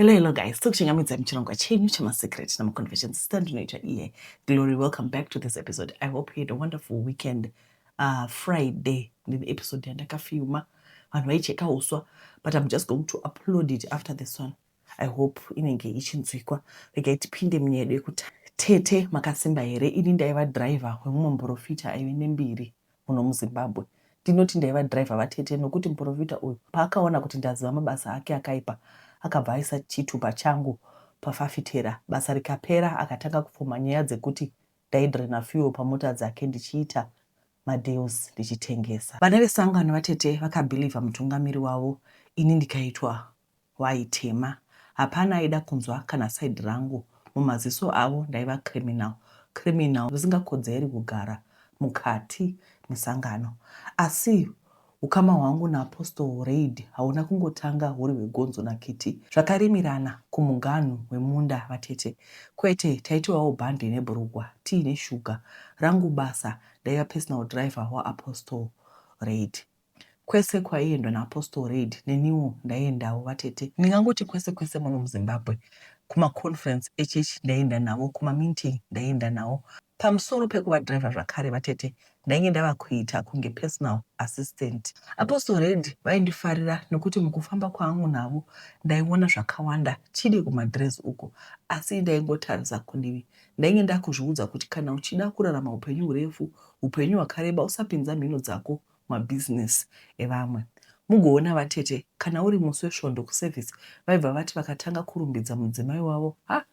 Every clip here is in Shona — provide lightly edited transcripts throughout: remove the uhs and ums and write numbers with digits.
Hello, hello guys. Tikuchingamidza muchirongwa chenyu chemasecret namaconfessions. Sister ndinoita iye Glory. Welcome back to this episode. I hope you had a wonderful weekend. Friday ndine episode yandakafilma, vanhu vaicheka uswa, but I'm just going to upload it after this one. I hope inenge ichinzwikwa. Regai tipinde munyaya yedu yekuti, tete, makasimba here? Ini ndaiva driver wemumwe muprofita aive nembiri muno muZimbabwe. Ndinoti ndaiva driver, vatete, nokuti muprofita uyu paakaona kuti ndaziva mabasa ake akaipa, akabva aisa chitupa changu pafafitera. Basa rikapera, akatanga kupfuma nyaya dzekuti ndaidrena fuel pamota dzake ndichiita madeals, ndichitengesa. Vana vesangano, vatete, vakabhilivha mutungamiri wavo, ini ndikaitwa waitema. Hapana aida kunzwa kana side rangu. Mumaziso avo ndaiva criminal, criminal zvisingakodzeri kugara mukati mesangano. Asi ukama hwangu naApostle Reid hauna kungotanga huri hwegonzo nakiti, zvakarimirana kumuganhu wemunda, vatete. Kwete, taitovawo bhande nebhurugwa, tiine shuga. Rangu basa, ndaiva personal driver waApostle Reid. Kwese kwaiendwa naApostle Reid, neniwo ndaiendawo, vatete. Ndingangoti kwese kwese muno muZimbabwe. Kumaconference echechi ndaienda navo, kumameeting ndaienda navo. Pamusoro pekuva driver zvakare, vatete, ndainge ndava kuita kunge personal assistant. Apostle Reid vaindifarira nokuti mukufamba kwangu navo ndaiona zvakawanda, chide kumadress uko, asi ndaingotarisa kudivi. Ndainge ndakuzviudza kuti kana uchida kurarama upenyu hurefu, upenyu hwakareba, usapinza mhino dzako mabhizinesi evamwe. Mugoona, vatete, kana uri musi weSvondo kuservice, vaibva vati vakatanga kurumbidza mudzimai wavo, ha,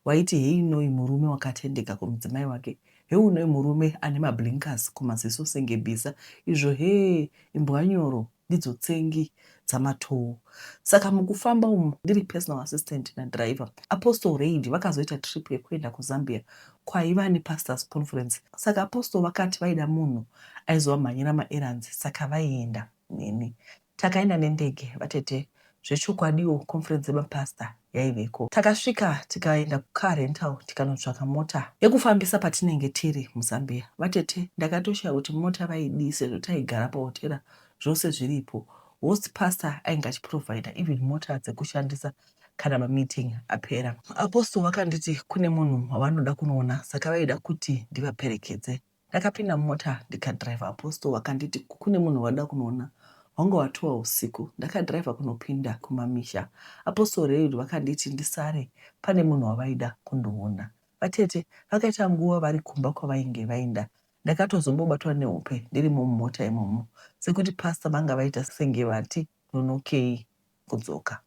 waiti heinoi murume wakatendeka kumudzimai wake, heunoi murume ane mablinkers kumaziso senge bhiza, izvo hee, imbwa nyoro ndidzo tsengi dzamatowo. Saka mukufamba umu ndiri personal assistant nadriver, Apostle Reid vakazoita trip yekuenda kuZambia kwaiva nepastors conference. Saka Apostle vakati vaida munhu aizovamhanyira maerrands, saka vaienda neni. Takaenda nendege, vatete. Zvechokwadiwo conference yemapastor yaiveko. Takasvika, tikaenda kucar rental, tikanotsvaka mota yekufambisa patinenge tiri muZambia. Vatete, ndakatoshaya kuti mota vaidii sezvo taigara pahotera, zvose zviripo. Host pastor ainge achiprovida even mota dzekushandisa kana mameeting apera. Apostle vakanditi kune munhu wavanoda kunoona, saka vaida kuti ndivaperekedze. Ndakapinda mumota ndikadhiraivha. Apostle vakanditi kune munhu wavada kunoona. Hwanga hwatova usiku. Ndakadhiraivha kunopinda kumamisha. Apostle Reid vakanditi ndisare, pane munhu wavaida kundoona. Vatete, vakaita nguva vari kumba kwavainge vaenda. Ndakatozombobatwa nehope ndirimo mumota imomo, sekuti pastor vanga vaita senge vati nonokei kudzoka.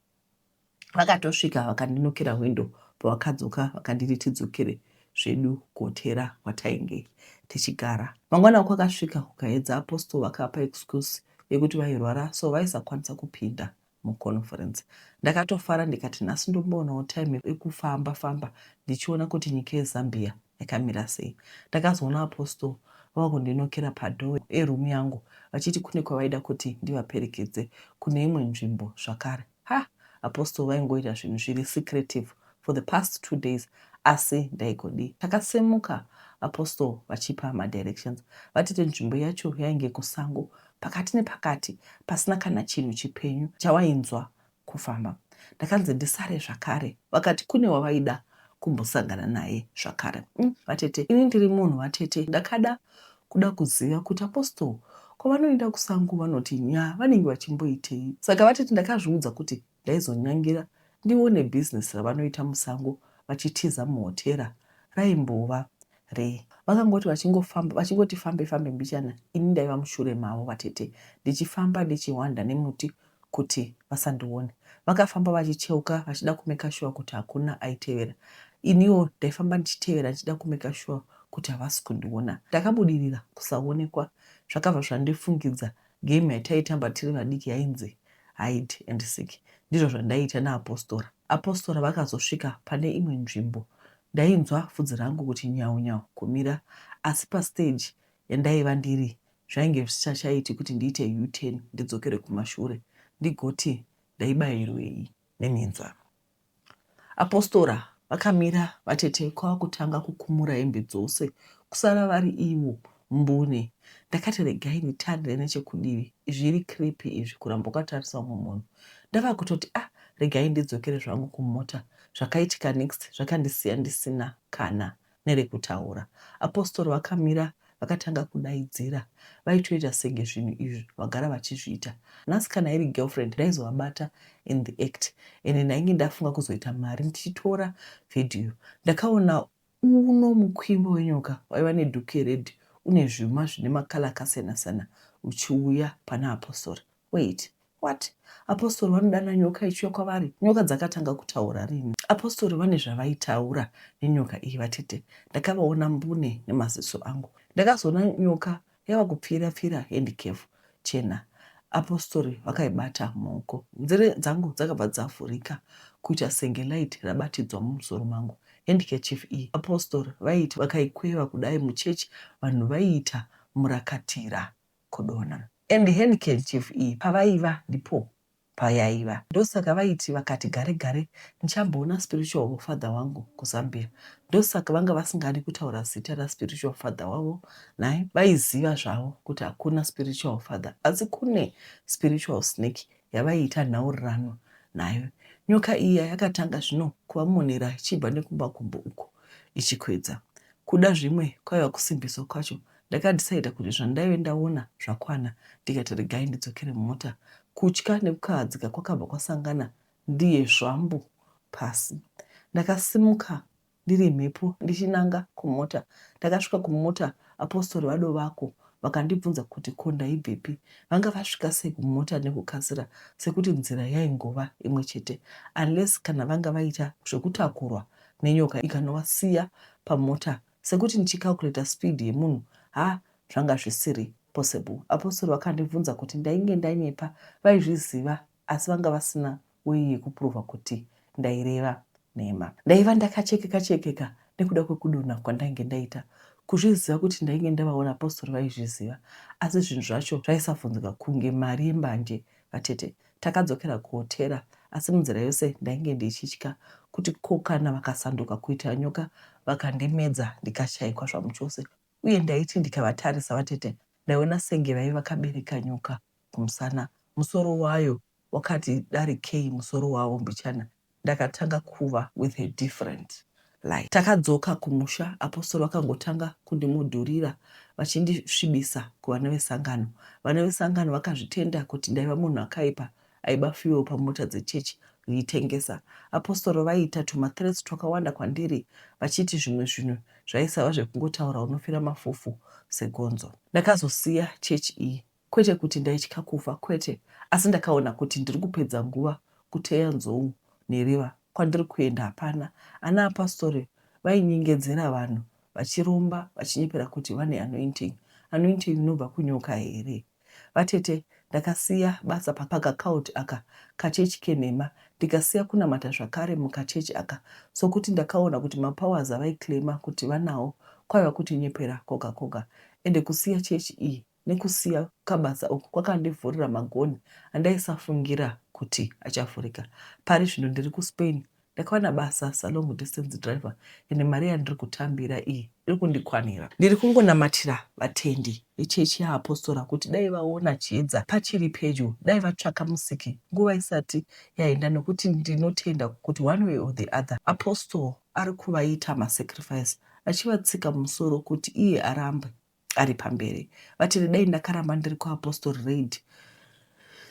Vakatosvika vakandinokera hwindo. Pavakadzoka vakanditi tidzokere zvedu kuhotera kwatainge tichigara. Mangwana kwakasvika kukaedza, Apostle vakapa excuse yekuti vairwara, so vaisakwanisa kupinda muconference. Ndakatofara ndikati nhasi ndomboonawo time yekufamba famba ndichiona kuti nyika yeZambia yakamira sei. Ndakazoona Apostle vava kundinokera padoor eroom yangu vachiti kune kwavaida kuti ndivaperekedze kune imwe nzvimbo zvakare. Ha, Apostle vaingoita zvinhu zviri secretive for the past 2 days, asi ndaigodii? Takasimuka, Apostle vachipa madirections. Vatete, nzvimbo yacho yainge kusango pakati nepakati, pasina kana chinhu chipenyu chawainzwa kufamba. Ndakanzi ndisare zvakare. Vakati kune wavaida kumbosangana naye zvakare. Vatete, ini ndiri munhu, vatete, ndakada kuda kuziva kuti Apostle kwavanoenda kusango vanoti nya vanenge vachimboitei. Saka vatete, ndakazviudza kuti ndaizonyangira ndione bhizinesi ravanoita musango vachitiza muhotera raimbova rei. Vakangoti vachingofamba, vachingoti fambe fambe mbichana, ini ndaiva mushure mavo, vatete, ndichifamba ndichihwanda nemuti kuti vasandione. Vakafamba vachicheuka vachida kumeka sure kuti hakuna aitevera. Iniwo ndaifamba ndichitevera ndichida kumeka sure kuti havasi kundiona. Ndakabudirira kusaonekwa. Zvakabva zvandifungidza game yataitamba tiri vadiki yainzi hide and seek. Ndizvo zvandaiita naapostora. Apostora vakazosvika pane imwe nzvimbo. Ndainzwa vhudzi rangu kuti nyau nyau kumira, asi pastage yandaiva ndiri zvainge zvisachaiti kuti ndiite U-turn ndidzokere kumashure. Ndigoti ndaibayirwei neminzwa? Apostora vakamira, vatete, kwava kutanga kukumura hembe dzose kusara vari ivo mbune. Ndakati regai nditarire nechekudivi. Zviri creepy izvi, kuramba wakatarisa umwe munhu. Ndava kutoti, ah, Regai ndidzokere zvangu kumota. Zvakaitika next zvakandisiya ndisina kana nerekutaura. Apostle vakamira vakatanga kudaidzira. Vaitoita senge zvinhu izvi vagara vachizviita. Nhasi kana iri girlfriend ndaizovabata in the act ende ndainge ndafunga kuzoita mari ndichitora video. Ndakaona uno mukwimbo wenyoka waiva nedhuku yered une zvuma zvine makala akasiyana siyana uchiuya pana Apostle. Wait, what? Apostle vanodana nyoka ichiuya kwavari? Nyoka dzakatanga kutaura rini? Apostle vane zvavaitaura nenyoka iyi vatete. Ndakavaona mbune nemaziso angu. Ndakazoona nyoka yava kupfira pfira handicurf chena. Apostle vakaibata mumaoko. Nzeve dzangu dzakabva dzavhurika kuita senge light rabatidzwa mumusoro mangu. Handkerchief iyi Apostle vaiti vakaikweva kudai muchurch vanhu vaiita murakatira kudonha. And handkerchief iyi pavaiva ndipo payaiva. Ndosaka vaiti vakati gare gare ndichamboona spiritual father wangu kuZambia. Ndosaka vanga vasingadi kutaura zita raspiritual father wavo nhai. Vaiziva zvavo kuti hakuna spiritual father asi kune spiritual snake yavaiita nhaurirano nayo. Nyoka iya yakatanga zvino kuvamonera ichibva nekumakumbo uko ichikwidza. Kuda zvimwe kwaiva kusimbiswa kwacho. Ndakadecider kuti zvandaive ndaona zvakwana ndikati regai ndidzokere mumota. Kutya nekukahadzika kwakabva kwasangana ndiye zvambu pasi. Ndakasimuka ndiri mhepo ndichinanga kumota. Ndakasvika kumota apostle vadovako vakandibvunza kuti ko ndaibvepi. Vanga vasvika sei kumota nekukasira sekuti nzira yaingova imwe chete unless kana vanga vaita zvekutakurwa nenyoka ikanovasiya pamota sekuti ndichicalculator speed yemunhu ha zvanga zvisiri possible. Apostle vakandibvunza kuti ndainge ndanyepa vaizviziva asi vanga vasina way yekuprova kuti ndaireva nhema. Ndaiva ndakachekeka chekeka nekuda kwekudonha kwandainge ndaita. Kuzviziva kuti ndainge ndavaona apostle vaizviziva asi zvinhu zvacho zvaisabvunzika kunge mari yembanje vatete. Takadzokera kuhotera asi munzira yose ndainge ndichitya kuti ko kana vakasanduka kuita nyoka vakandimedza ndikashaikwa zvamuchose uye ndaiti ndikavatarisa vatete ndaiona senge vaive vakabereka nyoka kumusana musoro wayo wakati darikei musoro wavo mbichana ndakatanga kuva with a different life. Takadzoka kumusha apostle vakangotanga kundimudhurira vachindisvibisa kuvana vesangano. Vana vesangano vakazvitenda kuti ndaiva munhu akaipa aiba fuel pamota dzechurch kuitengesa. Apostle vaiita tumathreats twakawanda kwandiri vachiti zvimwe zvinhu zvaisava zvekungotaura unofira mafufu segonzo. Ndakazosiya church iyi Kwete kuti ndaitya kufa, kwete, asi ndakaona kuti ndiri kupedza nguva kuteya nzou neriva. Kwandiri kuenda hapana. Ana apostle vainyengedzera vanhu vachiromba vachinyepera kuti vane anointing. Anointing inobva kunyoka here? Vatete, ndakasiya basa pakacult aka, kachechi kenhema, ndikasiya kunamata zvakare mukachechi aka sokuti ndakaona kuti mapowers avaiclaimer kuti vanawo kwaiva kutinyepera koga koga. Ende kusiya chechi iyi Nekusiya kabasa uku kwakandivhurira magonhi andaisafungira kuti achavhurika. Pari zvino ndiri kuSpain, ndakawana basa salong distance driver ende mari yandiri kutambira iyi iri kundikwanira. Ndiri kungonamatira vatendi vechechi yaApostora kuti dai vaona chiedza pachiri pedyo, dai vatsvaka Musiki nguva isati yaenda nokuti ndinotenda kuti one way or the other Apostle ari kuvaita masacrifice achivatsika musoro kuti iye arambe ari pamberi. Vatete dai ndakaramba ndiri kuApostle Raid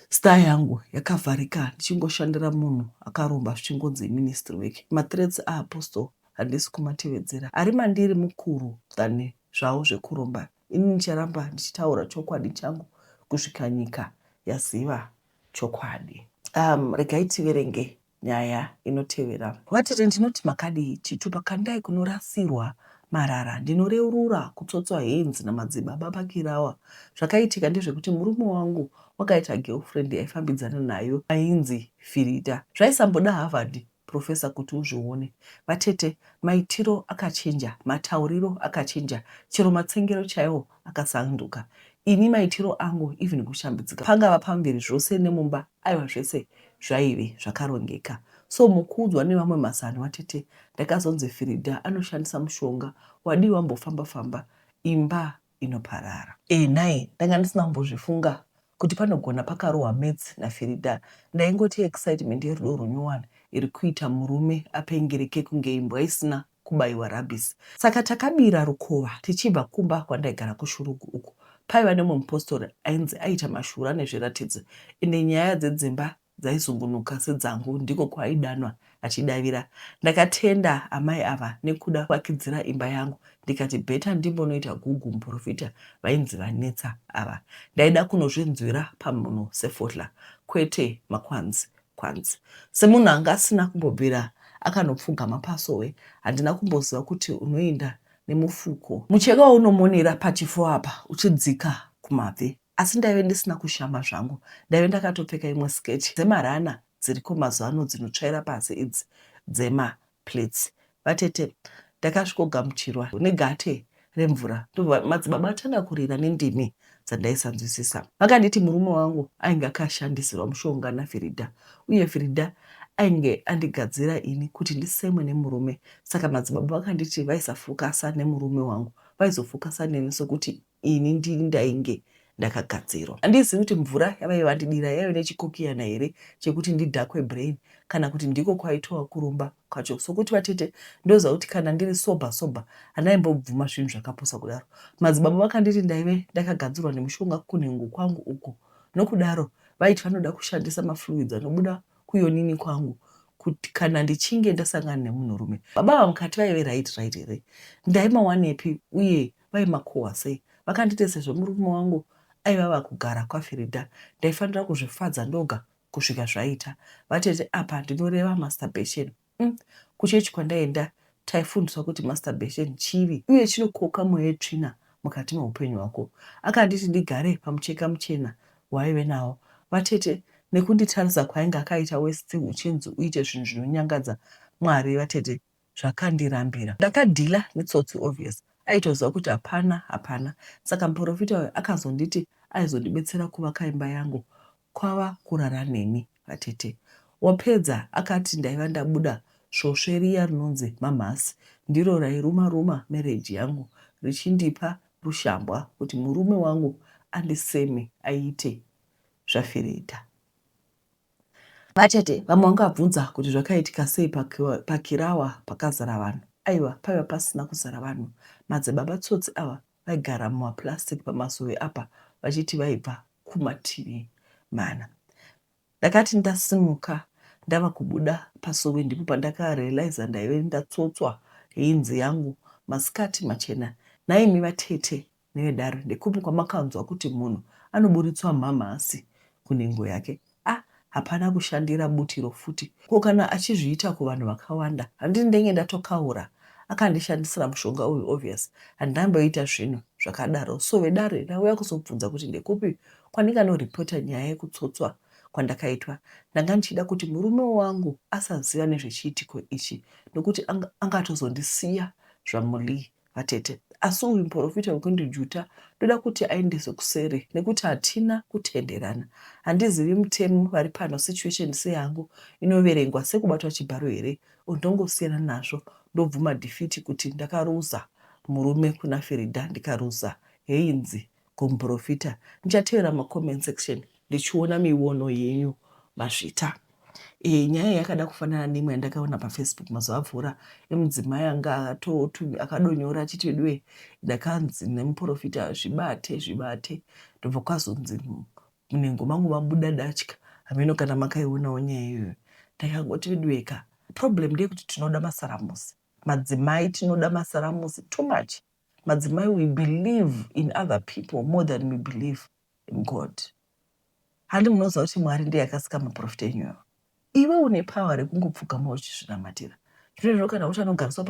star yangu yakavharika ndichingoshandira munhu akaromba zvichingonzi ministry work. Mathreats aApostle handisi kumatevedzera. Ari mandiri mukuru than zvavo zvekuromba. Ini ndicharamba ndichitaura chokwadi changu kusvika nyika yaziva chokwadi. Um, regai tiverenge Nyaya inotevera. Vatete ndinoti makadii? Chitupa kandai kunorasirwa marara. Ndinoreurura kutsotswa hands namadzibaba pakirawa. Zvakaitika ndezvekuti murume wangu wakaita girlfriend yaifambidzana nayo ainzi Firita. Zvaisamboda Harvard professor kuti uzvione. Vatete maitiro akachinja, matauriro akachinja, chero matsengero chaiwo akasanduka. Ini maitiro angu even kushambidzika pangava pamuviri zvose nemumba aiwa zvese zvaive zvakarongeka. So mukuudzwa nevamwe mazano atete ndakazonzi Firida anoshandisa mushonga wadii wambofamba famba imba inoparara. Eh nhai ndanga ndisina kumbozvifunga kuti panogona pakarohwa maths naFirida. Ndaingoti excitement yerudo runyowani iri kuita murume apengereke kunge imbwa isina kubaiwa rabies. Saka takabira rukova tichibva kumba kwandaigara kuShurugwi uko paiva nemumwe mupostori ainzi aiita mashura nezviratidzo ende nyaya dzedzimba dzaizungunuka sedzangu ndiko kwaaidanwa achidavira. Ndakatenda amai ava nekuda kuvakidzira imba yangu ndikati better ndimbonoita gugu muporofita vainzi vanetsa ava. Ndaida kunozvinzwira pamhuno sefohla kwete makwanzi kwanzi. Semunhu anga asina kumbobvira akanopfugama pasowe handina kumboziva kuti unoinda nemufuko mucheka waunomonera pachifuva apa uchidzika kumabvi. Asi ndaive ndisina kushama zvangu ndaive ndakatopfeka imwe skirt dzemarana dziriko mazuvano dzinotsvaira pasi idzi dzema plates. Vatete ndakasvikogamuchirwa negate remvura ndobva madzibaba atanga kurira nendimi dzandaisanzwisisa. Vakanditi murume wangu ainge akashandisirwa mushonga naFirida uye Firida ainge andigadzira ini kuti ndisemwe nemurume saka madzibaba vakanditi vaisafokasa nemurume wangu vaizofokasa neni sokuti ini ndini ndainge ndakagadzirwa. Handizivi kuti mvura yavaive vandidira yaive nechikokiyana here chekuti ndidhakwe brain kana kuti ndiko kwaitova kuromba kwacho. Sokuti vatete ndoziva kuti kana ndiri sober sober handaimbobvuma zvinhu zvakapusa kudaro. Madzibaba vakanditi ndaive ndakagadzirwa nemushonga kunhengo kwangu uku nokudaro vaiti vanoda kushandisa mafluids anobuda kuyonini kwangu kuti kana ndichinge ndasangana nemunhurume. Baba ava mukati vaive right right here? Ndaimawanepi uye vaimakohwa sei? Vakanditi sezvo murume wangu aiva ava kugara kwaFirida ndaifanira kuzvifadza ndoga kusvika zvaita. Vatete apa ndinoreva masturbation. Umm kuchechi kwandaienda taifundiswa kuti masturbation chivi uye chinokoka mweya yetsvina mukati meupenyu hwako. Akanditi ndigare pamucheka muchena waaive nawo. Vatete nekunditarisa kwaainge akaita wesi uchinzi uite zvinhu zvinonyangadza Mwari vatete zvakandirambira. Ndakadealer netsotsi obvious aitoziva kuti hapana hapana saka muporofita uyu akazonditi aizondibetsera kuvaka imba yangu kwava kurara neni vatete. Wapedza akati ndaiva ndabuda svosve riya rinonzi mhamhasi ndiro rairuma ruma marriage yangu richindipa rushambwa kuti murume wangu andiseme aite zvaFirida. Vatete vamwe vangabvunza kuti zvakaitika sei pakirawa pakazara vanhu. Aiwa paiva pasina kuzara vanhu. Madzibaba Tsotsi ava vaigara mumaplastic pamasowe apa vachiti vaibva kumativi mana. Ndakati ndasimuka ndava kubuda pasowe ndipo pandakarealizer ndaive ndatsotswa heinzi yangu masikati machena. Nhaimi vatete Nevedare ndekupi kwamakanzwa kuti munhu anoburitswa mhamhasi kunhengo yake ah hapana kushandira butiro futi ko kana achizviita kuvanhu vakawanda handiti ndenge ndatokaura akandishandisira mushonga uyu obvious handamboita zvinhu zvakadaro so vedare ndauya kuzobvunza kuti ndekupi kwandinganoreporter nyaya yekutsotswa kwandakaitwa ndanga ndichida kuti murume wangu asaziva nezvechiitiko ichi nokuti angatozondisiya zvaMulii Vatete, asi uyu muporofita wekundijuta ndoda kuti aendeswe kuseri nekuti hatina kutenderana. Handizivi mutemo vari pano situation seyangu inoverengwa sekubatwa chibharo here or ndongosiyana nazvo ndobvuma defeat kuti ndakaruza murume kuna Firida ndikaruza heinzi kumuporofita. Ndichatevera macomment section ndichiona miwono yenyu mazvita. E, nyaya yakada kufanana neimwe yandakaona pafacebook mazuva apfuura emudzimai anga akadonyora achiti veduwe ndakanzi nemuporofita zvibate zvibate ndobva kwazonzi munhengo mangu mabuda datya hameno kana makaionawo nyaya iyoyo ndakangoti veduweka problem ndeyekuti tinoda masaramusi madzimai tinoda masaramusi too much madzimai we believe in other people more than we believe in god Handi munoziva kuti Mwari ndiye akasika maprofita enyu awa. Iwe une power rekungopfugama uchizvinamatira. Zvino kana uchanogariswa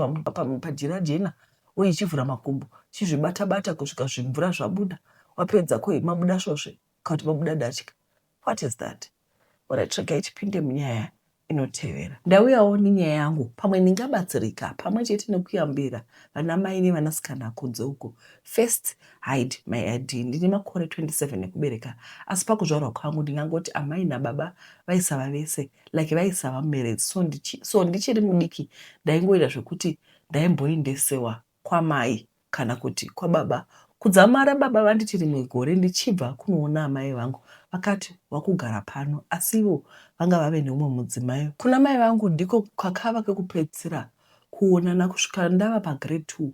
pajira jena uye ichivhura makumbo chizvibata bata kusvika zvimvura zvabuda wapedza ko mabuda svosve kana kuti mabuda datya. What is that? Alright, regai tipinde munyaya inotevera. Ndauyawo nenyaya yangu pamwe ndingabatsirika pamwe chete nekuyambira vanamai nevanasikana kunze uko. First hide my ID. Ndine makore 27 ekubereka asi pakuzvarwa kwangu ndingangoti amai nababa vaisava vese like vaisava mumarriage so, ndichi, so ndichiri mudiki ndaingoita zvekuti ndaimboendesewa kwamai kana kuti kwababa. Kudzamara baba vanditi rimwe gore ndichibva kunoona amai vangu Vakati wakugara pano asi ivo vanga vave neumwe mudzimai. Kuna mai vangu ndiko kakava kekupedzisira kuonana kusvika ndava pagrade 2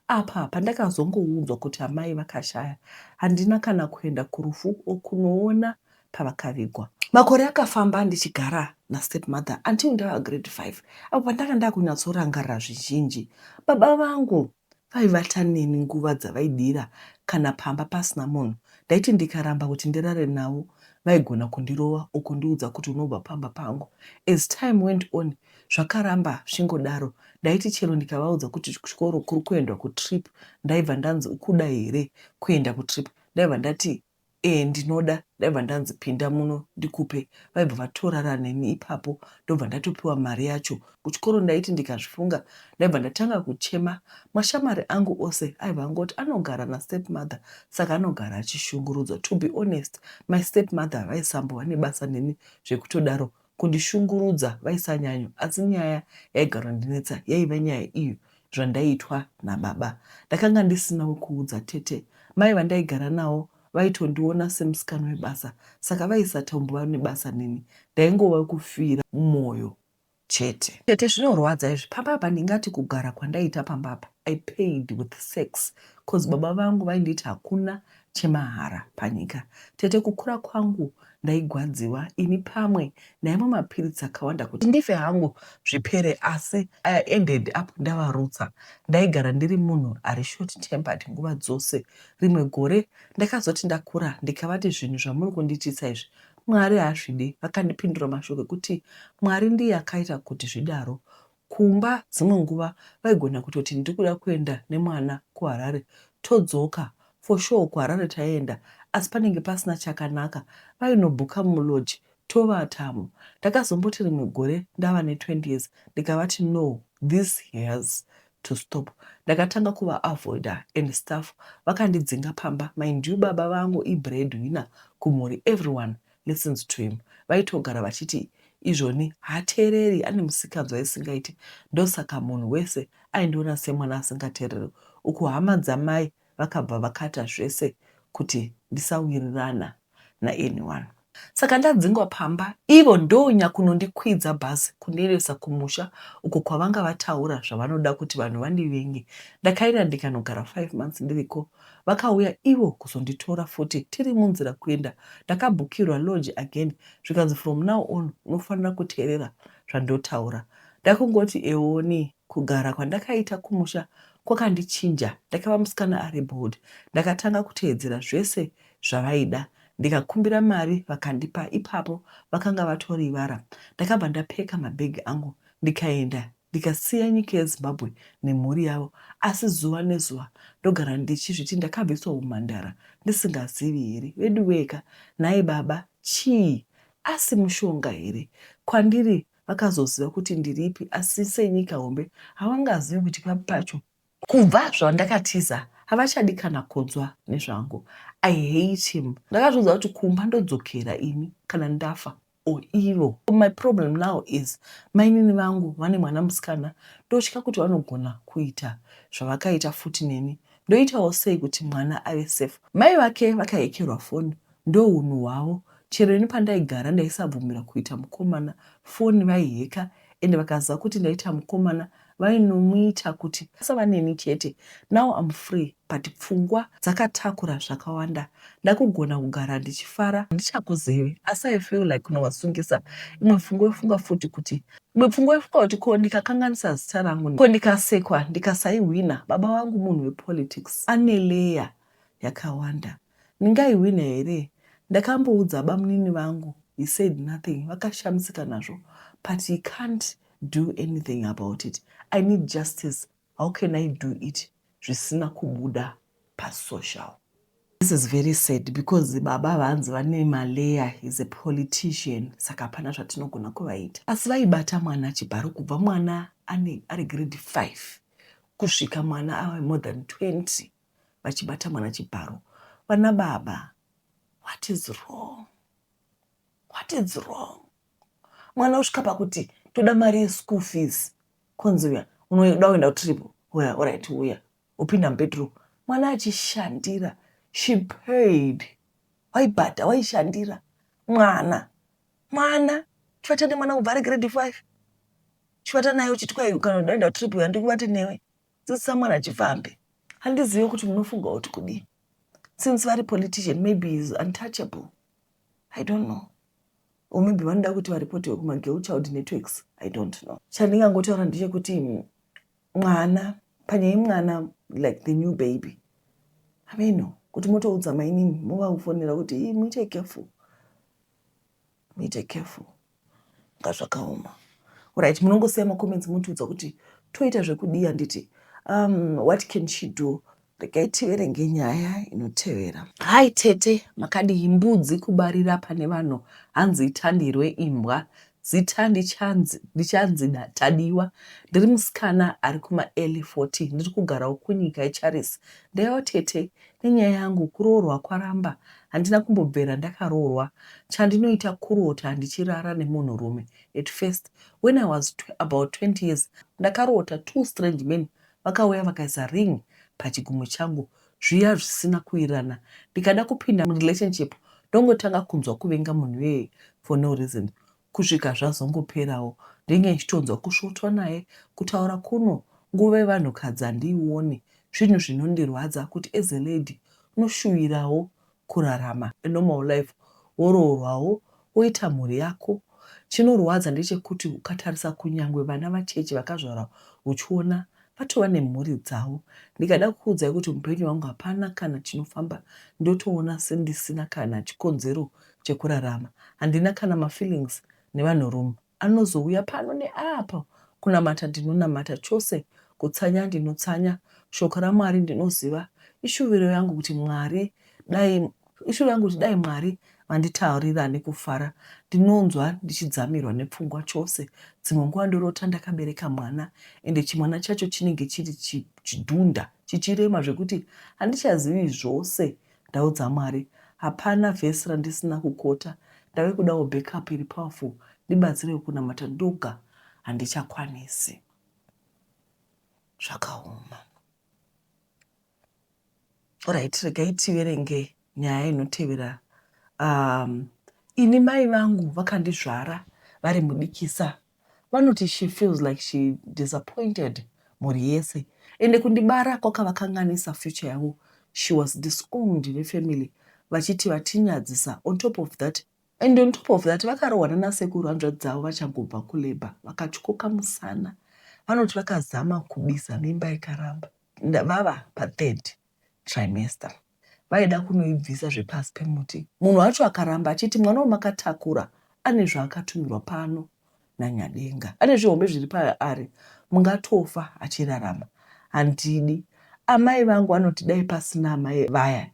apa pandakazongoudzwa kuti amai vakashaya. Handina kana kuenda kurufu or kunoona pavakavigwa. Makore akafamba ndichigara nastepmother until ndava grade 5 apo pandanga ndakunyatsorangarira zvizhinji. Baba vangu vaivata neni nguva dzavaidira kana pamba pasina munhu. Ndaiti ndikaramba kuti ndirare navo vaigona kundirova or kundiudza kuti unobva pamba pangu. As time went on zvakaramba zvichingodaro. Ndaiti chero ndikavaudza kuti kuchikoro kuri kuendwa kutrip ndaibva ndanzi ukuda here kuenda kutrip ndaibva ndati Ee ndinoda. Ndaibva ndanzi pinda muno ndikupe. Vaibva vatorara neni ipapo ndobva ndatopiwa mari yacho. Kuchikoro ndaiti ndikazvifunga ndaibva ndatanga kuchema. Mashamwari angu ose aibva angoti anogara nastepmother saka anogara achishungurudzwa. To be honest my stepmother vaisambova nebasa neni zvekutodaro. Kundishungurudza vaisanyanyo asi nyaya yaigarondinetsa yaiva nyaya iyo zvandaiitwa nababa. Ndakanga ndisina wekuudza tete. Mai vandaigara navo vaitondiona semusikana webasa saka vaisatombova nebasa neni. Ndaingova wekufira moyo chete. Tete zvinorwadza izvi pamba apa ndingati kugara kwandaiita pamba apa I paid with sex coz baba vangu vainditi hakuna chemahara panyika. Tete kukura kwangu ndaigwadziwa ini pamwe ndaimwa mapiritsi akawanda kuti ndife hangu zvipere asi I ended up ndavarutsa. Ndaigara ndiri munhu ari short tempered nguva dzose. Rimwe gore ndakazoti ndakura ndikavati zvinhu zvamuri kundiitisa izvi Mwari haazvidi vakandipindura mashoko ekuti Mwari ndiye akaita kuti zvidaro. Kumba dzimwe nguva vaigona kutoti ndikuda kuenda nemwana kuHarare todzoka. For sure kuHarare taienda asi panenge pasina chakanaka vainobhuka mulodge tovatamo. Ndakazomboti rimwe gore ndava ne 20 years ndikavati no this has to stop. Ndakatanga kuva avoider and stuff vakandidzinga pamba mind you baba vangu ibread winner kumhuri everyone listens to him vaitogara vachiti izvoni haateereri ane musikanzwa isingaiti ndosaka munhu wese aindiona semwana asingateereri uku hama dzamai vakabva vakata zvese kuti ndisawirirana naanyone. Saka ndadzingwa pamba ivo ndonyakunondikwidza bhazi kundiendesa kumusha uko kwavanga vataura zvavanoda kuti vanhu vandivenge. Ndakaenda ndikanogara five months ndiriko Vakauya ivo kuzonditora futi tiri munzira kuenda ndakabhukirwa lodge again zvikanzi from now on unofanira kuteerera zvandotaura. Ndakungoti eoni kugara kwandakaita kumusha kwakandichinja ndakava musikana ari bold ndakatanga kuteedzera zvese zvavaida ndikakumbira mari vakandipa ipapo vakanga vatorivara ndakabva ndapeka mabag angu ndikaenda ndikasiya nyika yeZimbabwe nemhuri yavo asi zuva nezuva ndogara ndichizviti ndakabviswa humhandara ndisingazivi here veduweeka nhai baba chii asi mushonga here kwandiri vakazoziva kuti ndiripi asi senyika hombe havangazivi kuti papi pacho Kubva zvandakatiza havachadi kana kunzwa nezvangu. I hate him. Ndakazviudza kuti kumba ndodzokera ini kana ndafa or ivo. My problem now is mainini vangu vane mwana musikana ndotya kuti vanogona kuita zvavakaita futi neni. Ndoitawo sei kuti mwana ave safe? Mai vake vakahekerwa foni ndohunhu hwavo chero ini pandaigara ndaisabvumira kuita mukomana foni vaiheka ende vakaziva kuti ndaita mukomana vainomuita kuti asava neni chete now I'm free but pfungwa dzakatakura zvakawanda ndakugona kugara ndichifara handichakuzivi asi I feel like kunovasungisa imwe pfungwa yofunga futi kuti imwe pfungwa yofunga kuti ko ndikakanganisa zita rangu ko ndikasekwa ndikasaihwina baba vangu munhu wepolitics ane layer yakawanda ndingaihwina here ndakamboudza bamunini vangu he said nothing vakashamisika nazvo but he can't do anything about it i need justice how can i do it zvisina kubuda pasocial This is very sad because baba vanzi vane malayer is a politician saka hapana zvatinogona kuvaita asi vaibata mwana chibharo kubva mwana ane ari grade 5 kusvika mwana ave more than 20 vachibata mwana chibharo vana baba what is wrong what is wrong mwana osvika pakuti toda mari yeschool fees konzi uya unoda kuenda kutrip uya orit uya upinda mubedroom mwana achishandira she paid waibhadha waishandira. Mwana mwana chivata nemwana kubva ari grade 5, chivata naye uchiti kwai kana udaenda trip yandikuvate newe, dzidzisa mwana chifambe. Handizive kuti munofunga kuti kudii. Since vari politician, maybe is untouchable, I don't know, or maybe vanoda kuti varipotiwe kumagirl child networks, I don't know. Chandingangotaura ndechekuti mwana, panyaya yemwana, like the new baby, ameno kuti motoudza mainini, movakufonera kuti muite careful, muite careful. Nga zvakaoma. Right, munongosiya macomments mutiudza kuti toita zvekudii, handiti? What can she do? Regai tiverenge nyaya inotevera. Hai tete, makadii? Mbudzi kubarira pane vanhu, hanzi itandirwe imbwa. Zita ndichanzi Tadiwa. Ndiri musikana ari kumaearly 40, ndiri kugarawo kunyika yeCharis. Ndaiwa tete nenyaya yangu, kuroorwa kwaramba. Handina kumbobvera ndakaroorwa. Chandinoita kurota ndichirara nemunhurume. At first, when I was about 20 years, ndakarota two strange men vakauya vakaisa ring pachigumo changu, zviya zvisina kuwirirana. Ndikada kupinda murelationship, ndongotanga kunzwa kuvenga munhu iyeye for no reason, kusvika zvazongoperawo. Ndinge ndichitonzwa kusvotwa naye. Kutaura kuno, nguva yevanhukadzi handiioni. Zvinhu zvinondirwadza kuti as a lady unoshuvirawo kurarama anormal life, woroorwawo, woita mhuri yako. Chinorwadza ndechekuti ukatarisa kunyangwe vana vacheche vakazvarwa uchiona vatova nemhuri dzavo. Ndikada kukuudzai kuti mupenyu hwangu hapana kana chinofamba, ndotoona sendisina kana chikonzero chekurarama. Handina kana mafeelings nevanhurume, anozouya pano neapo. Kunamata ndinonamata chose, kutsanya ndinotsanya, shoko raMwari ndinoziva. Ishuviro yangu kuti Mwari dai, ishuviro yangu kuti dai Mwari vanditaurira nekufara. Ndinonzwa ndichidzamirwa nepfungwa chose. Dzimwe nguva ndorota ndakabereka mwana, ende chimwana chacho chinenge chiri chidhunda, chichirema zvekuti handichazivi. Zvose ndaudza Mwari, hapana vhesi randisina kukota. Ndave kudawo backup iri powerful, ndibatsirewo. Kunamata ndoga handichakwanisi. Zvakaoma. Alright, regai tiverenge nyaya inotevera. Ini mai vangu vakandizvara vari mudikisa. Vanoti she feels like she disappointed mhuri yese, ende kundibara kwakavakanganisa future yavo. She was disowned nefamily, vachiti vatinyadzisa. On top of that, and on top of that, vakarohwa nanasekuru hanzvadzi dzavo vachangobva kulabor, vakatyoka musana. Vanoti vakazama kubisa mimba ikaramba. Vava pathird trimester, vaida kunoibvisa zvepasi pemuti. Munhu wacho akaramba achiti mwana wamakatakura ane zvaakatumirwa pano nanyadenga, ane zvihombe zviri paari, mungatofa achirarama, handidi. Amai vangu anoti dai pasina amai vaya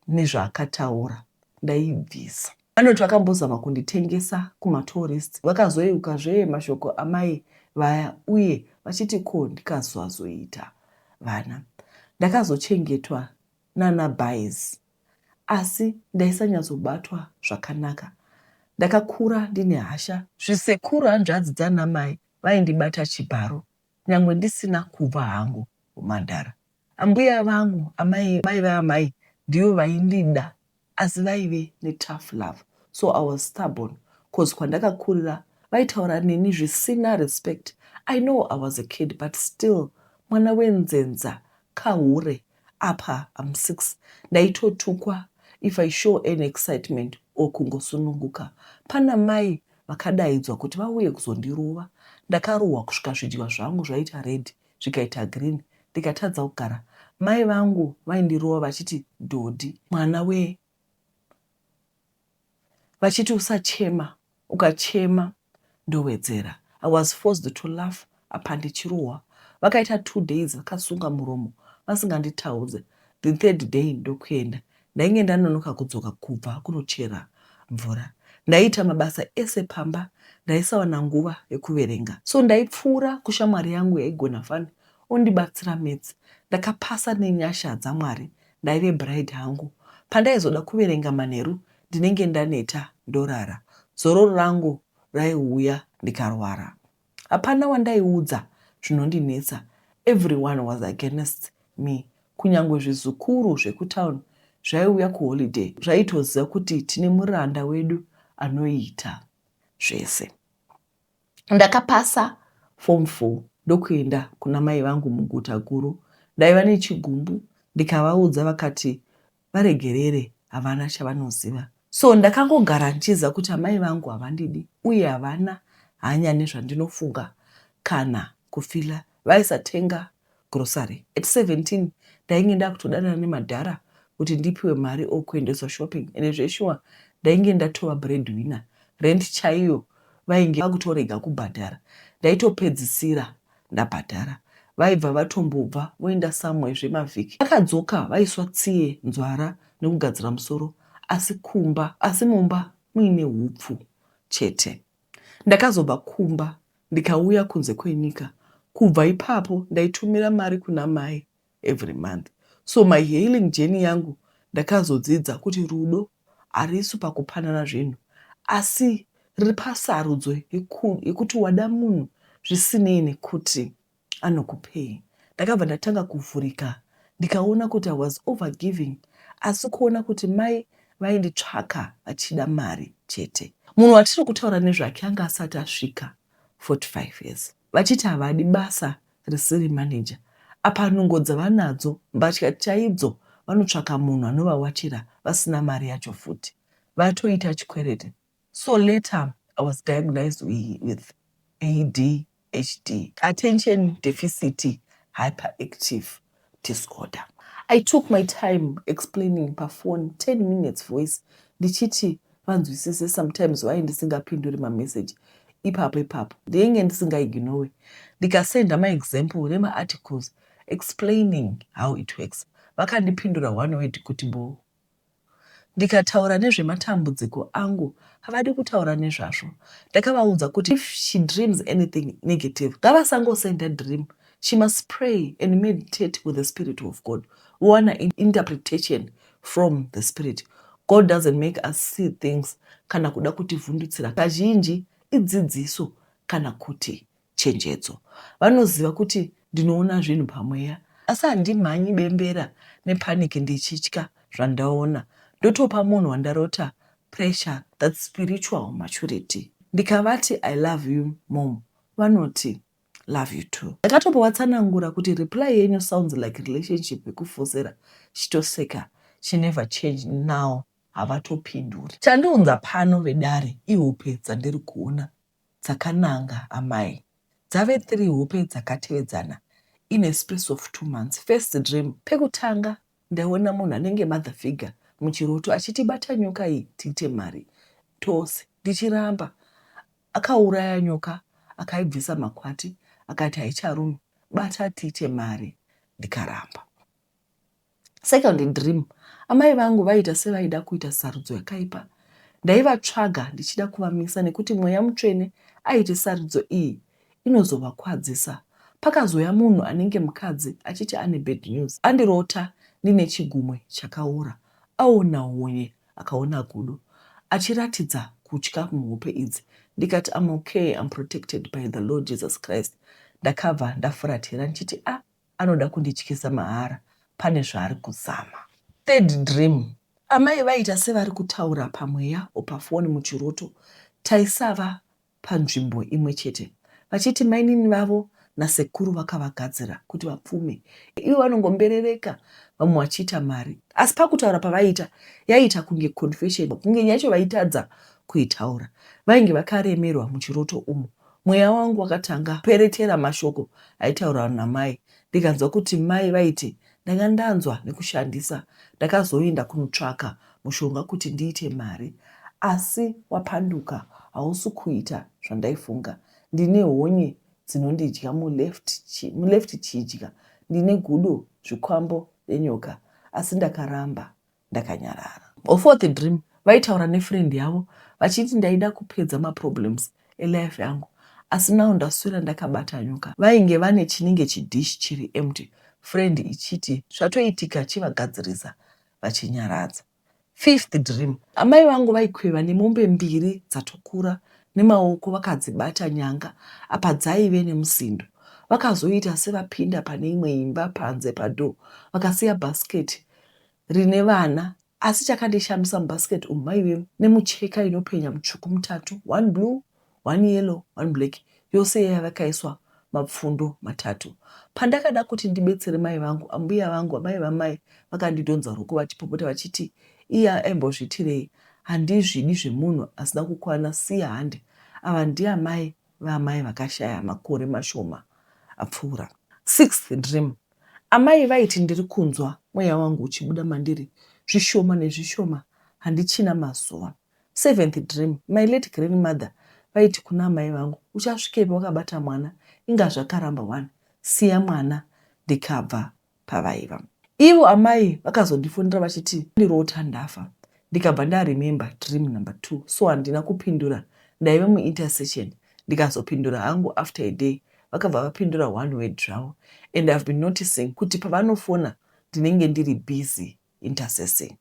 nezvaakataura, ndaibvisa. Vanoti vakambozama kunditengesa kumatourist, vakazoyeukazve mashoko amai vaya uye vachiti ko ndikazoazoita vana. Ndakazochengetwa nanabhais, asi ndaisanyatsobatwa zvakanaka. Ndakakura ndine hasha. Zvisekuru hanzvadzi dzanamai vaindibata chibharo nyangwe ndisina kubva hangu kumandara. Ambuya vangu, amai mai vaamai, ndivo vaindida, asi vaive netough love, so I was stubborn cause kwandakakurira vaitaura neni zvisina respect. I know I was a kid, but still mwana wenzenza kahure. Apa am 6, ndaitotukwa if I show any excitement or kungosununguka. Pana mai vakadaidzwa kuti vauye kuzondirova. Ndakarohwa kusvika zvidya zvangu zvaita red, zvikaita green, ndikatadza kugara. Mai vangu vaindirova vachiti dhodhi mwana we, vachiti usachema, ukachema ndowedzera. I was forced to laugh apa ndichirohwa. Vakaita 2 days vakasunga muromo vasinganditaudze. The third day ndokuenda. Ndainge ndanonoka kudzoka kubva kunochera mvura. Ndaiita mabasa ese pamba, ndaisawana nguva yekuverenga, so ndaipfuura kushamwari yangu yaigona fani, ondibatsira maths. Ndakapasa nenyasha dzaMwari, ndaive bride hangu. Pandaizoda kuverenga manheru, ndinenge ndaneta, ndorara. Zororo rangu raiuya ndikarwara. Hapana wandaiudza zvinondinetsa. Everyone was against me. Kunyange zvizukuru zvekutauni zvaiuya kuholiday zvaitoziva kuti tine muranda wedu. anoita zvese. Ndakapasa form 4 ndokuenda kuna mai vangu muguta guru. Ndaiva nechigumbu ndikavaudza vakati varegerere havana chavanoziva. So ndakangogara ndichiziva kuti amai vangu havandidi uye havana hanya nezvandinofunga kana kufila. Vaisatenga grocery. At 17 ndainge ndakutodanana nemadhara kuti ndipiwe mari or kuendeswa shopping ende zveshuwa ndainge ndatova breadwinner. Rent chaiyo vainge vakutorega kubhadhara ndaitopedzisira ndabhadhara. Vaibva vatombobva voenda somewhere zvemavhiki. Vakadzoka vaiswa tsiye nzwara nekugadzira musoro asi kumba asi mumba muine hupfu chete. Ndakazobva kumba ndikauya kunze kwenyika. Kubva ipapo ndaitumira mari kuna mai every month. So my healing journey yangu ndakazodzidza kuti rudo harisi pakupanana zvinhu asi riri pasarudzo yekuti wada munhu zvisinei nekuti anokupei. Ndakabva ndatanga kuvhurika ndikaona kuti I was over giving asi kuona kuti mai vainditsvaka vachida mari chete. Munhu watiri kutaura nezvake anga asati asvika 45 years. Vachiti havadi basa risiri manager. Apa nungo dzavanadzo mbatya chaidzo vanotsvaka munhu anovawachira vasina mari yacho futi. Vatoita chikwereti. So later I was diagnosed with ADHD, attention deficit hyperactive disorder. I took my time explaining pafone 10 minutes voice ndichiti vanzwisise sometimes why ndisingapinduri mamessage ipapo ipapo ndinenge ndisingaignore ndikasenda maexample nemaarticles explaining how it works vakandipindura one word kuti bo Ndikataura nezvematambudziko angu havadi kutaura nezvazvo. Ndakavaudza kuti if she dreams anything negative ngavasangosenda dream she must pray and meditate with the spirit of God vowana interpretation from the spirit. God doesn't make us see things kana kuda kutivhundutsira kazhinji idzidziso kana kuti chenjedzo. Vanoziva kuti ndinoona zvinhu pamweya asi handimhanyi bembera nepanic ndichitya zvandaona. Ndotopa munhu wandarota pressure that's spiritual maturity. Ndikavati I love you mom vanoti love you too. Ndakatombowatsanangura kuti reply yenyu sounds like relationship yekufosera chitoseka she never change now havatopinduri. Chandiunza pano vedare ihope dzandiri kuona dzakananga amai. Dzave three hope dzakatevedzana in a space of 2 months. First dream, pekutanga ndaiona munhu anenge mother figure muchiroto achiti bata nyoka iyi tiite mari tose. Ndichiramba. Akauraya nyoka akaibvisa makwati akati haicharumi bata tiite mari ndikaramba. Second dream, amai vangu vaiita sevaida kuita sarudzo yakaipa. Ndaivatsvaga ndichida kuvamisa nekuti mweya mutsvene aiti sarudzo iyi inozovakwadzisa. Pakazouya munhu anenge mukadzi achiti ane bad news. Andirota ndine chigumwe chakaora. Aona honye akaona gudo. Achiratidza kutya muhope idzi. Ndikati I'm okay, I'm protected by the Lord Jesus Christ. Ndakabva ndafuratira ndichiti ah anoda kundityisa mahara pane zvaari kuzama. Third dream, amai vaiita sevari kutaura pamweya or pafoni muchiroto. Taisava panzvimbo imwe chete. Vachiti mainini vavo nasekuru vakavagadzira kuti vapfume. Ivo vanongomberereka vamwe vachiita mari. Asi pakutaura pavaiita yaiita kunge confession kunge nyaya yacho vaitadza kuitaura. Vainge vakaremerwa muchiroto umu. Mweya wangu wakatanga kuperetera mashoko aitaurwa namai ndikanzwa kuti mai vaiti ndanga ndanzwa nekushandisa ndakazoenda kunotsvaka mushonga kuti ndiite mari asi wapanduka hausi kuita zvandaifunga. Ndine honye dzinondidya muleft chidya ndine gudo zvikwambo nenyoka asi ndakaramba ndakanyarara. Fourth dream, vaitaura nefriend yavo vachiti ndaida kupedza maproblems elife yangu asi now ndaswera ndakabata nyoka. Vainge vane chinenge chidish chiri empty friend ichiti zvatoitika chivagadzirisa vachinyaradza. Fifth dream, amai vangu vaikweva nemombe mbiri dzatokura nemaoko vakadzibata nyanga apa dzaive nemusindo. Vakazoita sevapinda pane imwe imba panze padoor vakasiya bhasiketi rine vana. Asi chakandishamisa, mubasket umu maive nemucheka inopenya mutsvuku mutatu, one blue, one yellow, one black, yose yaiva yakaiswa mapfundo matatu. Pandakada kuti ndibetsere mai vangu, ambuya vangu, amai vamai vakandidhonza ruoko vachipopota vachiti, "Iye aimbozviitirei? Handizvidi zvemunhu asina kukwana, siya hande." Ava ndiamai vaamai vakashaya makore mashoma apfuura. Sixth dream, amai vaiti ndiri kunzwa mweya wangu uchibuda mandiri zvishoma nezvishoma, handichina mazuva. Seventh dream, my late grandmother vaiti kuna amai vangu, "Uchasvikepi wakabata mwana? Inga zvakaramba one, siya mwana." Ndikabva pavaiva ivo. Amai vakazondifonera vachiti ndirota ndafa, ndikabva ndaremember dream number 2, so handina kupindura, ndaiva muintercession. Ndikazopindura hangu after a day. Vakabva vapindura one word zvavo, and I've been noticing kuti pavanofona ndinenge ndiri busy intercessing.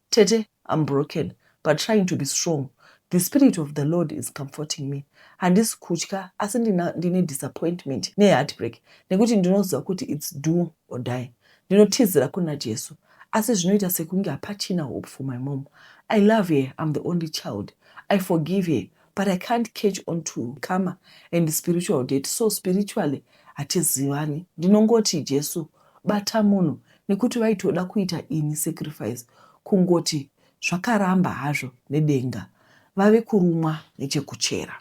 Tete, I'm broken but trying to be strong. The spirit of the Lord is comforting me. Handisi kutya, asi ndine disappointment neheartbreak nekuti ndinoziva kuti it's do or die. Ndinotizira kuna Jesu, asi zvinoita sekunge hapachina hope for my mom. I love her, I'm the only child. I forgive her, but I can't catch on to karma and spiritual debt, so spiritually hatizivani. Ndinongoti, "Jesu, bata munhu," nekuti vaitoda kuita ini sacrifice, kungoti zvakaramba hazvo nedenga, vave kurumwa nechekuchera.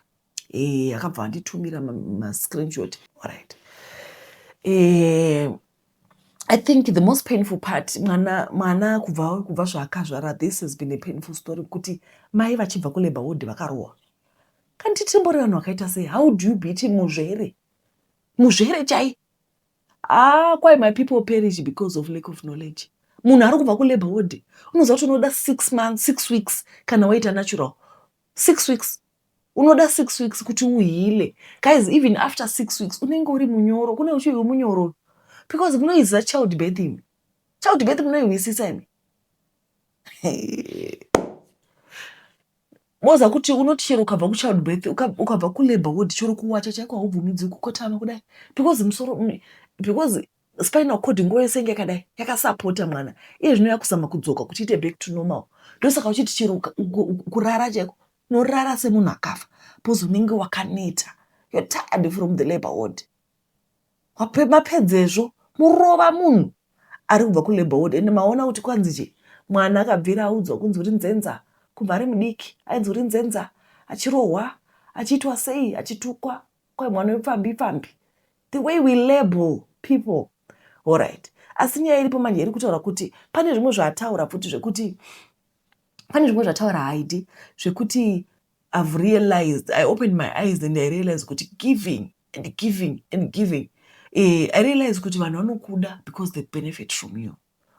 Akabva anditumira mascreenshot. Alright, I think the most painful part, mwana kubva zvaakazvara, this has been a painful story, kuti mai vachibva kulabour ward vakarohwa. Kanti timbori vanhu vakaita sei? How do you beat muzvere, muzvere chai? Ah, kwai my people perish because of lack of knowledge. Munhu ari kubva kulabour ward, unoziva kuti unoda 6 months, 6 weeks kana waita natural, 6 weeks, unoda 6 weeks kuti uheale. Guys, even after 6 weeks unenge uri munyoro, kune uchivi munyoro, because munoiziva child birth imi, child birth munoihwisisa imi. Moza kuti unoti chero ukabva kuchild birth, ukabva kulabour ward, chero kuwacha chaiko haubvumidzwi kukotama kudai, because musoro, because spinal cord nguva yese inge yakadai yakasapota mwana. Iye zvino yakuzama kudzoka kuti iite back to normal. Ndosaka uchiti chero kurara chaiko unorara semunhu akafa, because unenge wakaneta, you're tired from the labor ward. Mapedzezvo murova munhu ari kubva kulabour ward. Ende maona kuti kwanzi chi mwana akabvira audzwa kunzi uri nzenza kubva ari mudiki, ainzi uri nzenza, achirohwa, achiitwa sei, achitukwa, kwai mwana wepfambi pfambi. The way we label people. Alright, asi nyaya iripo manje iri kutaura kuti pane zvimwe zvaataura futi, zvekuti pane zvimwe zvataura Haidi zvekuti I've realized, I opened my eyes and I realized kuti giving and giving and giving, I realize kuti vanhu vanokuda because they benefit from you.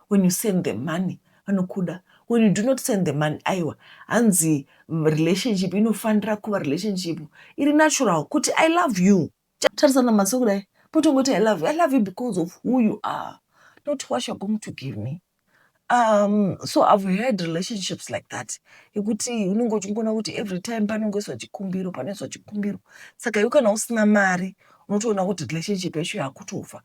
When you send them money, vanokuda. When you do not send them money, aiwa. Hanzi relationship inofanira kuva relationship iri natural, kuti I love you, tarisana maso kudai, potongoti I love you. I love you because of who you are, not what you're going to give me. So I've had relationships like that, yekuti unenge uchingoona kuti every time panongoiswa chikumbiro, panoiswa chikumbiro. Saka iwe kana usina mari, unotoona kuti relationship yacho yakutofa.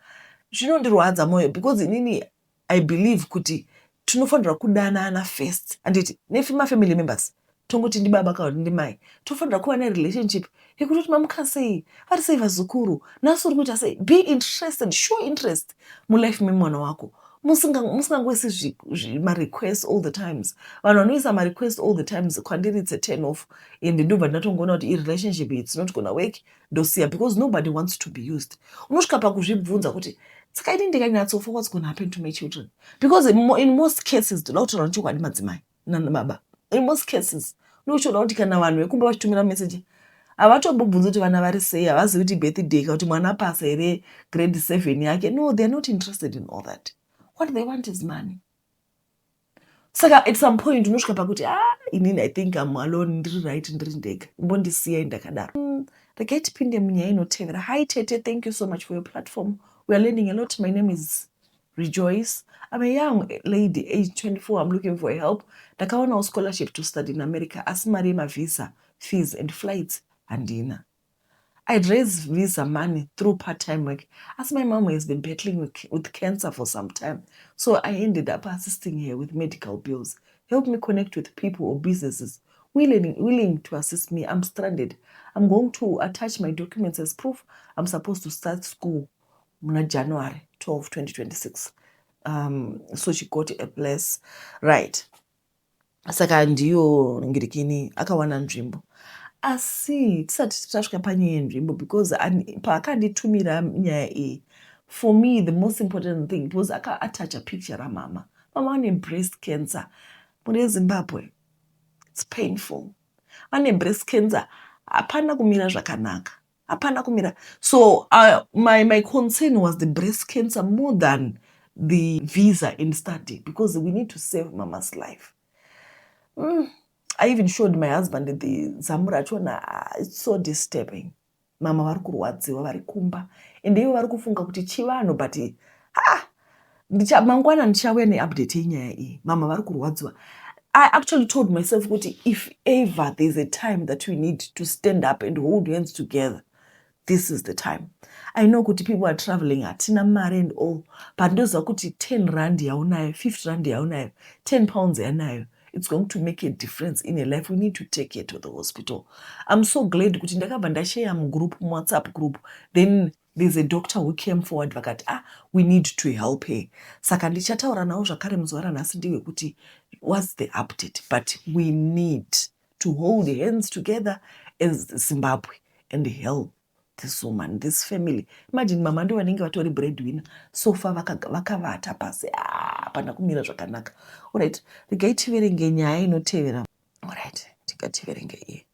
Zvinondirwadza mwoyo because inini I believe kuti tinofanirwa kudanana first, handiti? Nemafamily members, tongoti ndibaba kana kuti ndimai, tofanira kuva nerelationship yekutoti mamuka sei, vari sei vazukuru, nhasi uri kuita sei. Be interested, show interest mulife memwana wako, musingangoisi marequest all the times. Vanhu vanoisa marequest all the times, kwandiri it's a turn off, and ndobva ndatongoona kuti irelationship, it's not gonna work, ndosiya, because nobody wants to be used. Unosvika pakuzvibvunza kuti saka ini ndikanyatsofa, what's gonna happen to my children? Because in most cases, toda kutaura nechokwadi, madzimai nanababa, in most cases unochiona kuti kana vanhu vekumba vachitumira meseji, havatombobvunzi kuti vana vari sei, havazivi kuti birthday ka, kuti mwana pasa here grade 7 yake. No, they are not interested in all that. What they want is money. Saka at some point unosvika pakuti, ah, inini I think I'm alone, ndiri right, ndiri ndega, imbondisiyai ndakadaro. Regai tipinde munyaya inotevera. Hi tete, thank you so much for your platform, we are learning a lot. My name is Rejoice. I'm a young lady, age 24. I'm looking for help. Ndakaonawo scholarship to study in America, asi mari yemavisa fees and flights handina. I'd raise visa money through part-time work, as my mom has been battling with cancer for some time. So I ended up assisting her with medical bills. Help me connect with people or businesses willing to assist me. I'm stranded. I'm going to attach my documents as proof. I'm supposed to start school muna January 12, 2026. So she got a place, right? Saka ndiyo ngirikini akawana nzvimbo, asi tisati tasvika panyaya yenzvimbo, because paakanditumira nyaya iyi, for me the most important thing, because akaattacha picture ramama. Mama vane breast cancer. Mune Zimbabwe, it's painful. Vane breast cancer. Hapana kumira zvakanaka, hapana kumira. So my concern was the breast cancer more than the visa and study, because we need to save mama's life. I even showed my husband the zamu rachona. Ah, it's so disturbing. Mama vari kurwadziwa vari kumba, ende ivo vari kufunga kuti chivanhu, but ha, mangwana ndichauya neupdate yenyaya iyi. Mama vari kurwadziwa. I actually told myself kuti if ever there's a time that we need to stand up and hold hands together, this is the time. I know kuti people are traveling, hatina mari and all, but ndoziva kuti 10 rand yaunayo, 50 rand yaunayo, £10 yanayo, it's going to make a difference in a life. We need to take her to the hospital. I'm so glad kuti ndakabva ndashare mugroup, muWhatsApp group. Then there's a doctor who came forward, vakati, "Ah, we need to help her." Saka ndichataura navo zvakare muzuva ranhasi ndiwe kuti what's the update. But we need to hold hands together as Zimbabwe and help this woman, this family. Imagine, mama ndo vanenge vatori breadwinner. So far vakavata pasi. Ah, hapana kumira zvakanaka. Alright, regai tiverenge nyaya inotevera. Alright, tingativerenge iyi.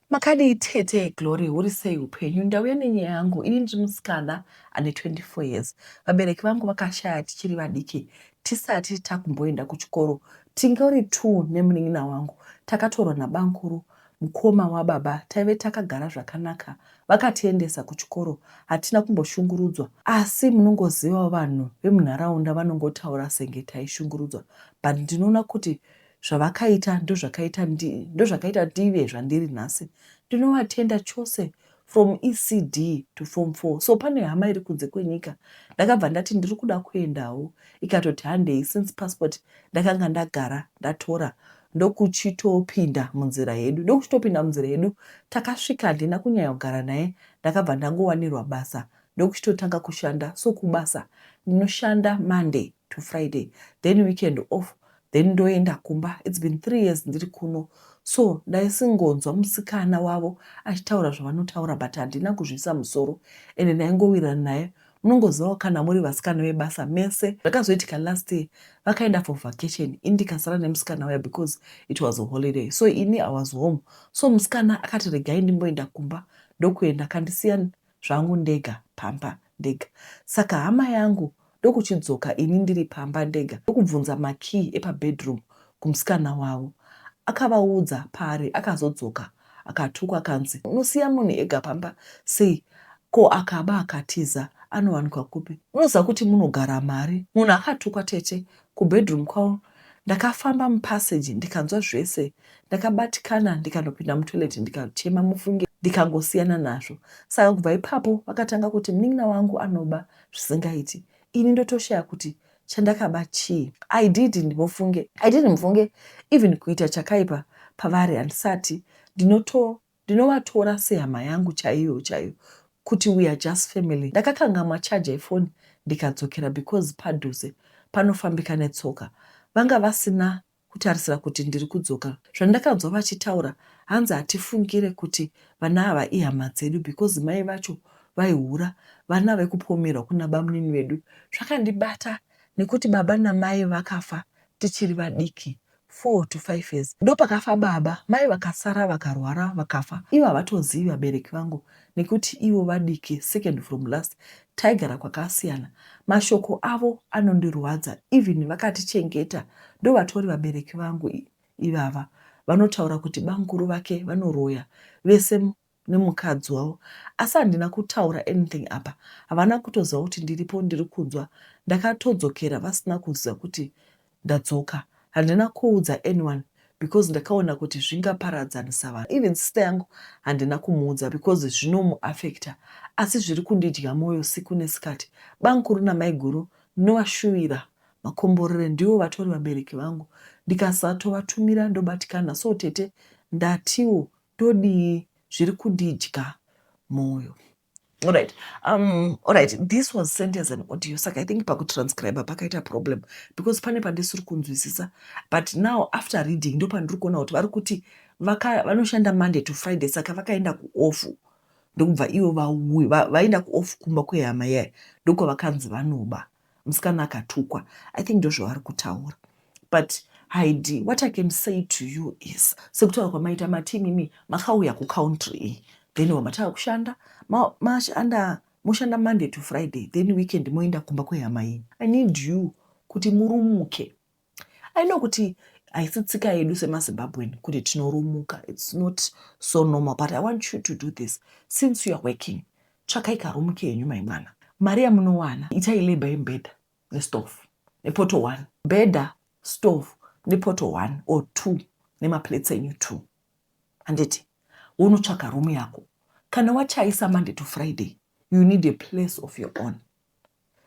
Makadii tete Glory? Huri sei upenyu? Ndauya nenyaya yangu. Ini ndiri musikana ane 24 years. Vabereki vangu vakashaya tichiri vadiki, tisati takumboenda kuchikoro. Tingori two nemunin'ina wangu. Takatorwa nabankuru, mukoma wababa. Taive takagara zvakanaka. Vakatiendesa kuchikoro, hatina kumboshungurudzwa, asi munongozivawo vanhu vemunharaunda vanongotaura senge taishungurudzwa, but ndinoona kuti zvavakaita ndozvakaita ndive zvandiri nhasi. Ndinovatenda chose. From ECD to form 4. So pane hama iri kunze kwenyika. Ndakabva ndati ndiri kuda kuendawo, ikatoti handei, since passport ndakanga ndagara ndatora. Ndokuchitopinda munzira yedu. Takasvika, handina kunyanya kugara naye. Ndakabva ndangowanirwa basa, ndokuchitotanga kushanda. So kubasa ndinoshanda Monday to Friday, then weekend off, then ndoenda kumba. It's been 3 years ndiri kuno. So ndaisingonzwa musikana wavo achitaura zvavanotaura, but handina kuzviisa musoro, ende ndaingowirirana naye. Munongozivawo kana muri vasikana vebasa mese. Zvakazoitika last year, vakaenda for vacation, ini ndikasara nemusikana uya because it was a holiday, so ini I was home. So musikana akati regai ndimboenda kumba, ndokuenda, kandisiya zvangu ndega pamba ndega. Saka hama yangu ndokuchidzoka ini ndiri pamba ndega, ndokubvunza makey epabedroom kumusikana wavo. Akavaudza pari. Akazodzoka akatukwa, akanzi, "Unosiya munhu ega pamba sei? Ko akaba akatiza, anowanikwa kupi? Unoziva kuti munogara mari." Munhu akatukwa tete kubedroom kwavo. Ndakafamba mupassage, ndikanzwa zvese. Ndakabatikana, ndikanopinda mutoilet, ndikachema mufunge, ndikangosiyana nazvo. Saka kubva ipapo vakatanga kuti munin'ina wangu anoba zvisingaiti. Ini ndotoshaya kuti chandakaba chii. I didn't mufunge, I didn't mufunge. Even kuita chakaipa pavari handisati. Ndinovatora sehama yangu chaiyo chaiyo, kuti we are just family. Ndakakangamwa chaja ifoni, ndikadzokera because padhuze panofambika netsoka. Vanga vasina kutarisira kuti ndiri kudzoka. Zvandakanzwa vachitaura, hanzi hatifungire kuti vana ava ihama dzedu because mai vacho vaihura, vana vekupomerwa kuna bamunini vedu. Zvakandibata nekuti baba namai vakafa tichiri vadiki, 4 to 5 years ndopakafa baba. Mai vakasara vakarwara, vakafa. Ivo havatozivi vabereki vangu nekuti ivo vadiki, second from last. Taigara kwakasiyana. Mashoko avo anondirwadza. Even vakatichengeta, ndovatori vabereki vangu ivava vanotaura kuti bamukuru vake vanoroya vese nemukadzi wavo. Asi handina kutaura anything apa. Havana kutoziva kuti ndiripo, ndiri kunzwa. Ndakatodzokera vasina kuziva kuti ndadzoka. Handina kuudza anyone because ndakaona kuti zvingaparadzanisa vanhu. Even sister yangu handina kumuudza because zvinomuafecta. Asi zviri kundidya mwoyo siku nesikati. Bamukuru namaiguru ndinovashuvira. Makomborere ndivo vatori vabereki vangu ndikasatovatumira ndobatikana so tete ndatiwo ndodii zviri kundidya moyo. Alright, alright, this was sent as an audio, saka I think pakutranscribe pakaita problem because pane pandisiri kunzwisisa. But now after reading ndo pandiri kuona kuti vari kuti vanoshanda Monday to Friday, saka vakaenda kuoff, ndokubva ivo vaenda kuoff kumba kwehama yaya, ndokwavakanzi vanoba. Musikana akatukwa, I think ndozvavari kutaura. But Heidi, what I can say to you is, sekutaura kwamaita, mati imimi makauya kucountry iyi, then wamatava kushanda, mashanda, moshanda Monday to Friday, then weekend moenda kumba kwehama yenyu. I need you kuti murumuke. I know kuti haisi tsika yedu semaZimbabwean kuti tinorumuka, it's not so normal, but I want you to do this. Since you are working, tsvakai karoom kenyu, mai mwana. Mari yamunowana, itai labour yemubhedha nestove nepoto one, bhedha, stove nepoto one or two nemaplates enyu two, handiti? Wonotsvaka room yako. Kana wachaisa Monday to Friday, you need a place of your own.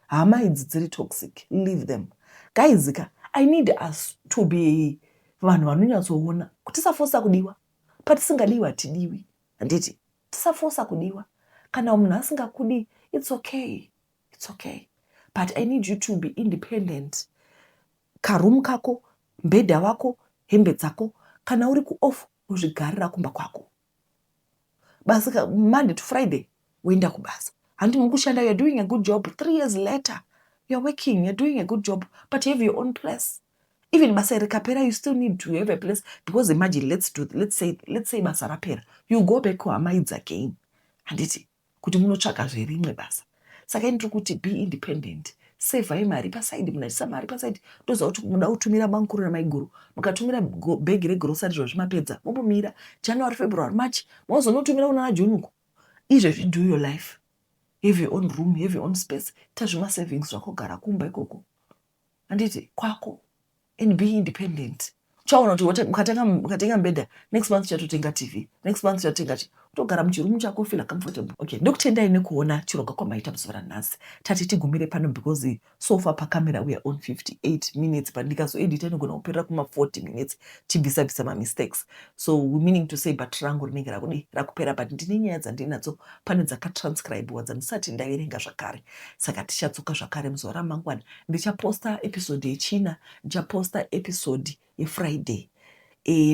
Hama idzi dziri toxic, leave them, guys ka. I need us to be vanhu vanonyatsoona kuti tisafosa kudiwa. Patisingadiwi hatidiwi, handiti? Tisafosa kudiwa. Kana munhu asingakudi, it's okay, it's okay, but I need you to be independent. Karoom kako, mbedha wako, hembe dzako. Kana uri kuoff, uzvigarira kumba kwako basi. Monday to Friday woenda kubasa, handi? Muri kushanda, you are doing a good job. 3 years later you are working, you are doing a good job, but you have your own place. Even basa rikapera, you still need to have a place, because imagine, let's say basa rapera, you go back kuhama idzi again, handiti? Kuti munotsvaka zverimwe basa. Saka indiri kuti be independent. Sevhai mari paside, munachisa mari paside. Ndoziva kuti muda kutumira bamukuru namaiguru. Mukatumira bhegi regrocery zvazvimapedza, mombomira January, February, March, mozonotumira kunana June uko. Izvezvi do your life, have your own room, have your own space. Ita zvemasavings zvako, gara kumba ikoko, handiti? Kwako, and be independent. Uchaona kuti mukatenga mubhedha, next month uchatotenga TV, next month uchatotenga chi, utogara muchiroom chako, feel comfortable. Okay, ndokutendai nekuona chirongwa kwamaita muzuva ranhasi. Tati tigumire pano because so far pacamera we are on 58 minutes, but ndikazoedita inogona kuperera kuma 40 minutes, tibvisa bvisa mamistakes. So meaning to say but rangu rinenge rakudi rakupera, but ndine nyaya dzandinadzo pane dzakatranscribiwa dzandisati ndaverenga zvakare. Saka tichatsoka zvakare muzuva ramangwana. Ndichaposta episode yechina, ndichaposta episode yeFriday.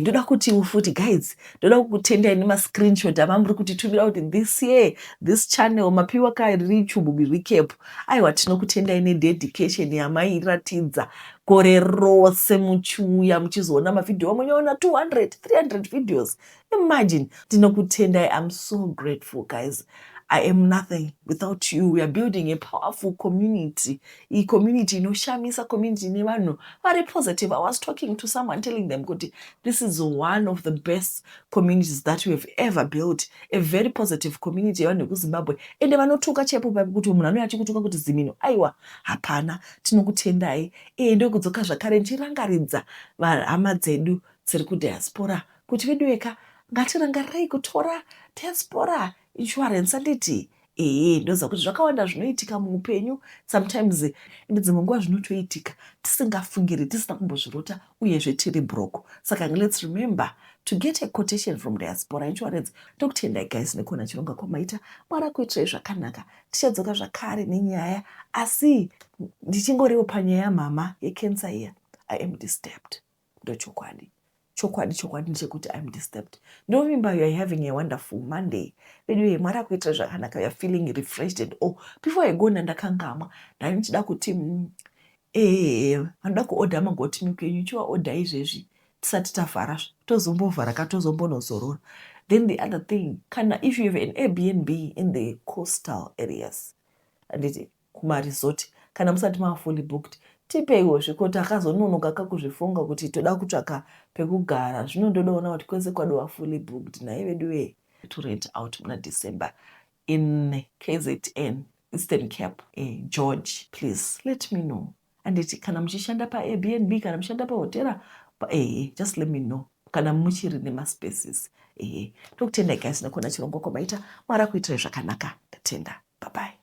Ndoda kuti futi guys, ndoda kukutendai nemascreenshot amamuri kutitumira kuti this year this channel mapiwa kaYouTube recap. Aiwa, tinokutendai nededication yamairatidza gore rose, muchiuya muchizoona mavhidhiyo amunyoona 200 300 videos, imagine. Tinokutendai. I'm so grateful, guys. I am nothing without you. We are building a powerful community. I community inoshamisa, community ine vanhu vari positive. I was talking to someone, telling them kuti this is one of the best communities that we have ever built. A very positive community yevanhu vekuZimbabwe. Ende vanotuka chaipo paipo kuti munhu anouya achikutuka kuti zimino. Aiwa, hapana. Tinokutendai. Iye ndokudzoka zvakare ndichirangaridza hama dzedu dziri kudiaspora kuti vedu veka, ngatirangarirai kutora diaspora insurance, handiti? Ehe, ndoziva kuti zvakawanda zvinoitika muupenyu sometimes, ende dzimwe nguva zvinotoitika tisingafungiri, tisina kumbozvirota, uyezve tiri broke. Saka let's remember to get a quotation from diaspora insurance. Ndokutendai guys nekuona chirongwa kwamaita. Mwari akuitirai zvakanaka. Tichadzoka zvakare nenyaya, asi ndichingoriwo panyaya yamama yecancer iya, I am disturbed. Ndochokwadi, chokwadi, chokwadi ndechekuti I am disturbed. Ndovimba you are having a wonderful Monday. Veduye, Mwari akuitira zvakanaka. You are feeling refreshed and all. Before I go, ndandakangamwa, ndani ndichida kuti vanoda kuodha magoat milk enyu, chivaodha izvezvi tisati tavhara, tozombovhara ka, tozombonozorora. Then the other thing, kana if you have an Airbnb in the coastal areas, handiti, kumaresort, kana musati mava fully booked, tipeiwo zvikoti akazononoka kakuzvifunga kuti toda kutsvaka pekugara. Zvino ndodaona kuti kwese kwadova fully booked naye vedu to rent out muna December in KZN, Eastern Cape, George, please let me know, anditi? Kana muchishanda paAirbnb, kana muchishanda pahotera, ehe, just let me know kana muchiri nemaspaces. Ehe, tokutendai guys nekuona chirongwa kwamaita. Mwari akuitirai zvakanaka. Ndatenda, bye bye.